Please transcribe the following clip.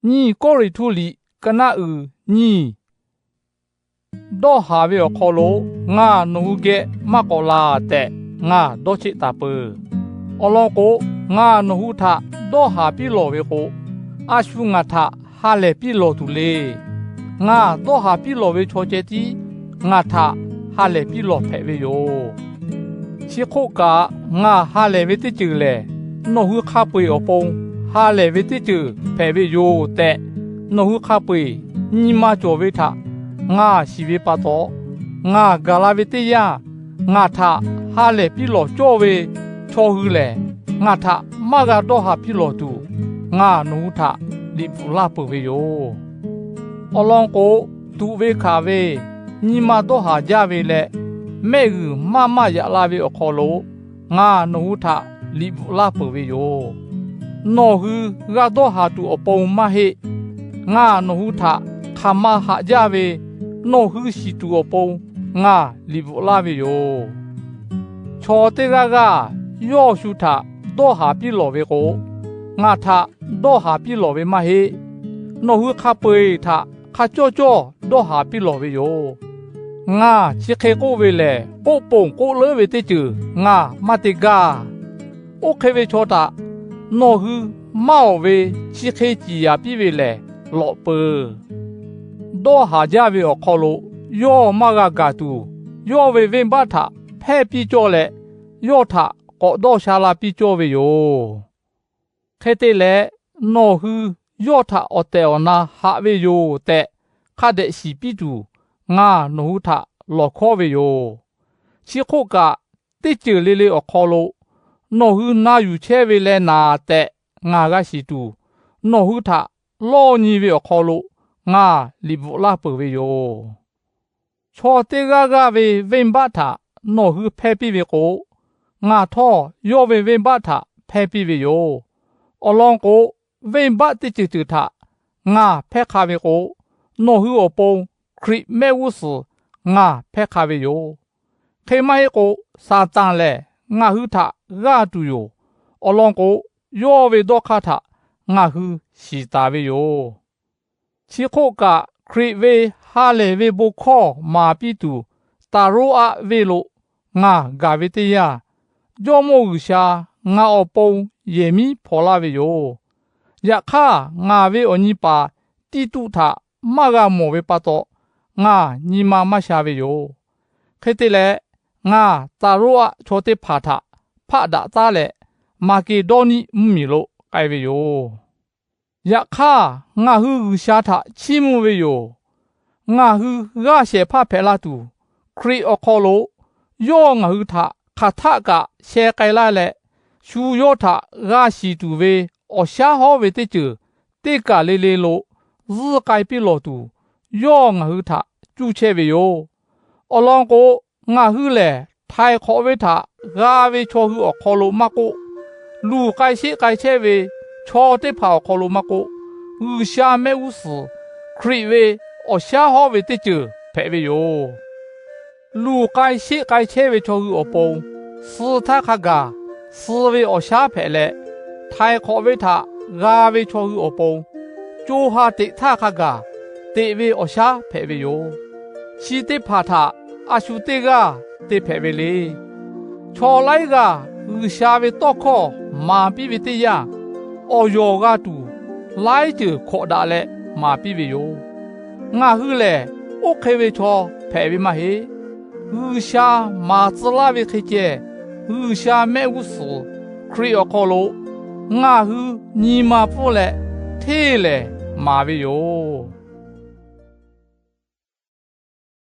Nyiˇ Kawˇrenˍhtuˆ liꞈ ka naˆ uiˍ nyiˇ. Dawˇ haˍ ve awˬ hk'aw lo ngaˬ nawˬ hui geh maˇ k'awꞈ laˬ tehꞈ ngaˬ dawˇ cheˆ taˍ peuˬ. Awˬ lawn k'o, ngaˬ nawˬ hui htaꞈ dawˇ haˍ piˇ lawˬ ve k'o, a shu ngaˬ htaꞈ ha lehˬ piˇ lawˬ tuˬ le. Ngaˬ dawˇ haˍ piˇ lawˬ ve chaw ceh tiˉ ngaˬ htaꞈ ha lehˬ piˇ lawˬ hpehꞈ ve yoˬ. Chi hk'oˆ kaꞈ, ngaˬ ha lehˬ ve teˇ ceuˬ lehˬ, nawˬ hui hk'a peu-eˬ awˬ pon ha lehˬ ve teˇ ceuˬ hpehꞈ ve yoˬ tehꞈ, nawˬ hui hk'a peu-eˬ nyi ma cawˬ ve htaꞈ ngaˬ shiˍ ve pa taw, ngaˬ gaˬ la ve teˇ yanˇ, ngaˬ htaꞈ ha lehˬ piˇ lawˬ cawˇ ve chaw hui lehˬ, ngaˬ htaꞈ maˇ g'a dawˇ haˍ piˇ lawˬ tuˬ, ngaˬ nawˬ hui htaꞈ liꞈ bvuhꞈ laˇ peuˬ ve yoˬ. Awˬ lawn k'o, tuꞈ ve hkanˍ ve nyi ma dawˇ haˍ jaˇ ve leh, mehˆ g'uiˬ maˇ maˇ yaꞈ la ve awˬ hk'aw lo ngaˬ nawˬ hui htaꞈ liꞈ bvuhꞈ laˇ peuˬ ve yoˬ. Nawˬ hui g'a dawˇ haˍ tuˬ awˬ pon maˇ heˆ. Ngaˬ nawˬ hui htaꞈ hk'aˬ ma haꞈ jaˇ ve nawˬ hui shiˍ tuˬ awˬ pon ngaˬ liꞈ bvuhꞈ laˇ ve yoˬ. Chaw teˇ g'aˇ g'aˇ yawˇ shu htaꞈ dawˇ haˍ piˇ lawˬ ve k'o, ngaˬ htaꞈ dawˇ haˍ piˇ lawˬ ve maˇ heˆ. Nawˬ hui hk'a peu-eˬ htaꞈ hk'a cawˇ cawˇ dawˇ haˍ piˇ lawˬ ve yoˬ. Ngaˬ chi hk'e k'oˆ ve lehˬ, k'oˆ ponˬ k'oˆ leuˉ ve teˇ ceuˬ ngaˬ maˇ te gaˇ. Oˇ hk'e ve chaw htaꞈ nawˬ hui maˇ awˍ ve chi hk'e ciˍ yanˍ piˇ ve lehˬ lawꞈ peuˬ. Dawˇ haˍ jaˇ ve awˬ hk'aw lo yawˇ maˇ g'a gaˬ tuˬ, yawˇ ve venˇbaˆ htaꞈ hpehˇ piˇ cawˇ leh, yawˇ htaꞈ k'awꞈ dawˇ sha la piˇ cawˇ ve yoˬ. Hk'e te leh, nawˬ hui yawˇ htaꞈ awˬ tehˬ awˬ na haꞈ ve yoˬ tehꞈ hk'a dehꞈ shiˍ piˇ tuˬ, ngaˬ nawˬ hui htaꞈ lawˬ hkawˉ ve yoˬ. Chi hk'oˆ kaꞈ, teˇ ceuˬ le le awˬ hk'aw lo nawˬ hui na yuˬ chehˇ ve leh naˍ tehꞈ ngaˬ g'a shiˍ tuˬ, nawˬ hui htaꞈ lawˇ nyi ve awˬ hk'aw lo ngaˬ liꞈ bvuhꞈ laˇ peuˬ ve yoˬ. Chaw teˇ g'aˇ g'aˇ ve venˇbaˆ htaꞈ nawˬ hui hpehˇ piˇ ve k'o, ngaˬ htawˇ yawˇ ve venˇbaˆ htaꞈ hpehˇ piˇ ve yoˬ. Awˬ lawn k'o, venˇbaˆ teˇ ceuˬ ceuˬ htaꞈ ngaˬ hpehˇ hk'a ve k'o, nawˬ hui awˬ pon Hkriꞈ mehˆ g'uˇ suhˍ ngaˬ hpehˇ hk'a ve yoˬ. Hk'e maˇ heˆ k'o, Saˍtanˍ lehˬ ngaˬ hui htaꞈ g'aˇ tuˬ yoˬ. Awˬ lawn k'o, yawˇ ve dawˇ hk'aˇ htaꞈ ngaˬ hui shiˍ taˍ ve yoˬ. Chi hk'oˆ kaꞈ, Hkriꞈ ve ha lehˬ ve bon hkawˇ maˍ piˇ tuˬ, Taˍroˇaˆ venˇ lo ngaˬ gaˬ ve teˇ yanˇ, Jawˇmawˇ G'uiˬsha ngaˬ awˬ pon yehˬ miˉ hpawnˬ laˇ ve yoˬ. Yaꞈ hk'aˇ, ngaˬ ve awˬ nyi paˍ Tiˇtuˆ htaꞈ maˇ g'a mawˬ ve pa taw, ngaˬ nyi ma maˇ sha ve yoˬ. Hk'e te leh, ngaˬ Taˍroˇaˆ chaw teˇ hpaˍ htaꞈ hpaˆ daꞈ taˉ leh, Maˍkeˍdawˇniˆ mvuhˇmiˬ lo k'ai ve yoˬ. Yaꞈ hk'aˇ, ngaˬ hui G'uiˬsha htaꞈ chiˇ mvuh ve yoˬ. Ngaˬ hui g'aˇ shehˍ hpaˇ hpehꞈ la tuˬ, Hkriꞈ awˬ hk'aw lo yawˇ ngaˬ hui htaꞈ hk'aˬ htaˆ kaꞈ sheh k'ai laˇ leh, shu yawˇ htaꞈ g'a shiˍ tuˬ ve awˬ shaˉ hawˉ ve teˇ ceuˬ teˇ kaˬ le le lo zuhˇ k'ai piˇ lawˬ tuˬ, yawˇ ngaˬ hui htaꞈ cuˇ chehˇ ve yoˬ. Awˬ lawn k'o, ngaˬ hui lehˬ htaiˍ hk'awꞈ ve htaꞈ g'a ve chaw hui awˬ hk'aw lo maˇ k'oˆ, luˬ k'ai sheˆ k'ai chehˇ ve chaw teˇ hpaˍ awˬ hk'aw lo maˇ k'oˆ, G'uiˬsha mehˆ g'uˇ suhˍ Hkriꞈ ve awˬ shaˉ hawˉ ve teˇ ceuˬ hpehꞈ ve yoˬ. Luˬ k'ai sheˆ k'ai chehˇ ve chaw hui awˬ pon suh htaˇ hk'a gaˬ suh ve awˬ shaˉ hpehꞈ leh, htaiˍ hk'awꞈ ve htaꞈ g'a ve chaw hui awˬ pon co ha teꞈ htaˇ hk'a gaˬ teꞈ ve awˬ shaˉ hpehꞈ ve yoˬ. Chi teˇ hpaˍ htaꞈ a shu teˇ g'aˇ te hpehꞈ ve le. Chaw laiˉ g'aˇ G'uiˬsha ve tawˇ hkawˇ maˍ piˇ ve teˇ yanˇ, awˬ yawˬ g'a tuˬ laiˉ ceuˬ hkawꞈ daꞈ leh maˍ piˇ ve yoˬ. Ngaˬ hui lehˬ, oˇ hk'e ve chaw hpehꞈ ve maˇ heˆ. G'uiˬsha maˍ tcuh laˇ ve hk'e ceh, G'uiˬsha mehˆ g'uˇ suhˍ Hkriꞈ awˬ hk'aw lo ngaˬ hui nyi ma pfuhˇ leh hteˇ lehˍ maˍ ve yoˬ.